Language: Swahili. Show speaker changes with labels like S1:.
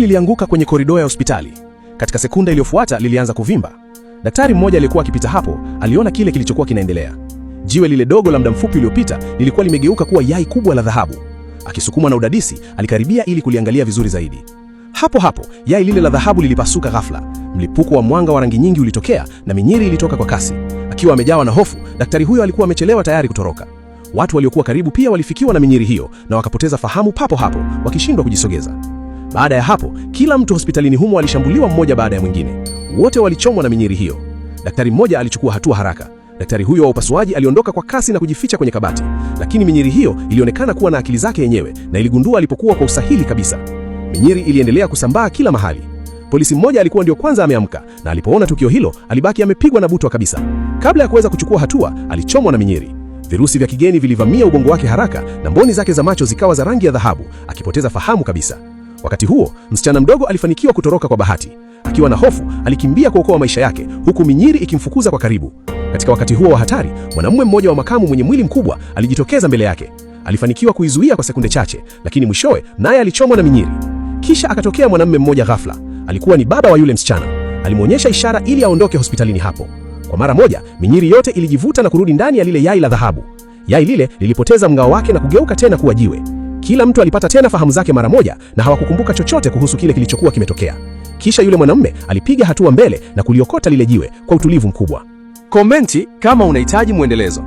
S1: lilianguka kwenye korido ya hospitali. Katika sekunda iliyofuata lilianza kuvimba. Daktari mmoja aliyekuwa akipita hapo aliona kile kilichokuwa kinaendelea. Jiwe lile dogo la muda mfupi uliopita lilikuwa limegeuka kuwa yai kubwa la dhahabu. Akisukumwa na udadisi, alikaribia ili kuliangalia vizuri zaidi. Hapo hapo yai lile la dhahabu lilipasuka ghafla. Mlipuko wa mwanga wa rangi nyingi ulitokea na minyiri ilitoka kwa kasi. Akiwa amejawa na hofu, daktari huyo alikuwa amechelewa tayari kutoroka. Watu waliokuwa karibu pia walifikiwa na minyiri hiyo na wakapoteza fahamu papo hapo, wakishindwa kujisogeza. Baada ya hapo, kila mtu hospitalini humo alishambuliwa mmoja baada ya mwingine. Wote walichomwa na minyiri hiyo. Daktari mmoja alichukua hatua haraka. Daktari huyo wa upasuaji aliondoka kwa kasi na kujificha kwenye kabati, lakini minyiri hiyo ilionekana kuwa na akili zake yenyewe na iligundua alipokuwa kwa usahihi kabisa. Minyiri iliendelea kusambaa kila mahali. Polisi mmoja alikuwa ndio kwanza ameamka na alipoona tukio hilo alibaki amepigwa na butwa kabisa. Kabla ya kuweza kuchukua hatua, alichomwa na minyiri. Virusi vya kigeni vilivamia ubongo wake haraka na mboni zake za macho zikawa za rangi ya dhahabu, akipoteza fahamu kabisa. Wakati huo, msichana mdogo alifanikiwa kutoroka kwa bahati. Akiwa na hofu, alikimbia kuokoa maisha yake huku minyiri ikimfukuza kwa karibu. Katika wakati huo wa hatari, mwanamume mmoja wa makamu mwenye mwili mkubwa alijitokeza mbele yake. Alifanikiwa kuizuia kwa sekunde chache, lakini mwishowe naye alichomwa na minyiri. Kisha akatokea mwanamume mmoja ghafla. Alikuwa ni baba wa yule msichana. Alimwonyesha ishara ili aondoke hospitalini hapo. Kwa mara moja, minyiri yote ilijivuta na kurudi ndani ya lile yai la dhahabu. Yai lile lilipoteza mng'ao wake na kugeuka tena kuwa jiwe. Kila mtu alipata tena fahamu zake mara moja na hawakukumbuka chochote kuhusu kile kilichokuwa kimetokea. Kisha yule mwanamume alipiga hatua mbele na kuliokota lile jiwe kwa utulivu mkubwa.
S2: Komenti kama unahitaji mwendelezo.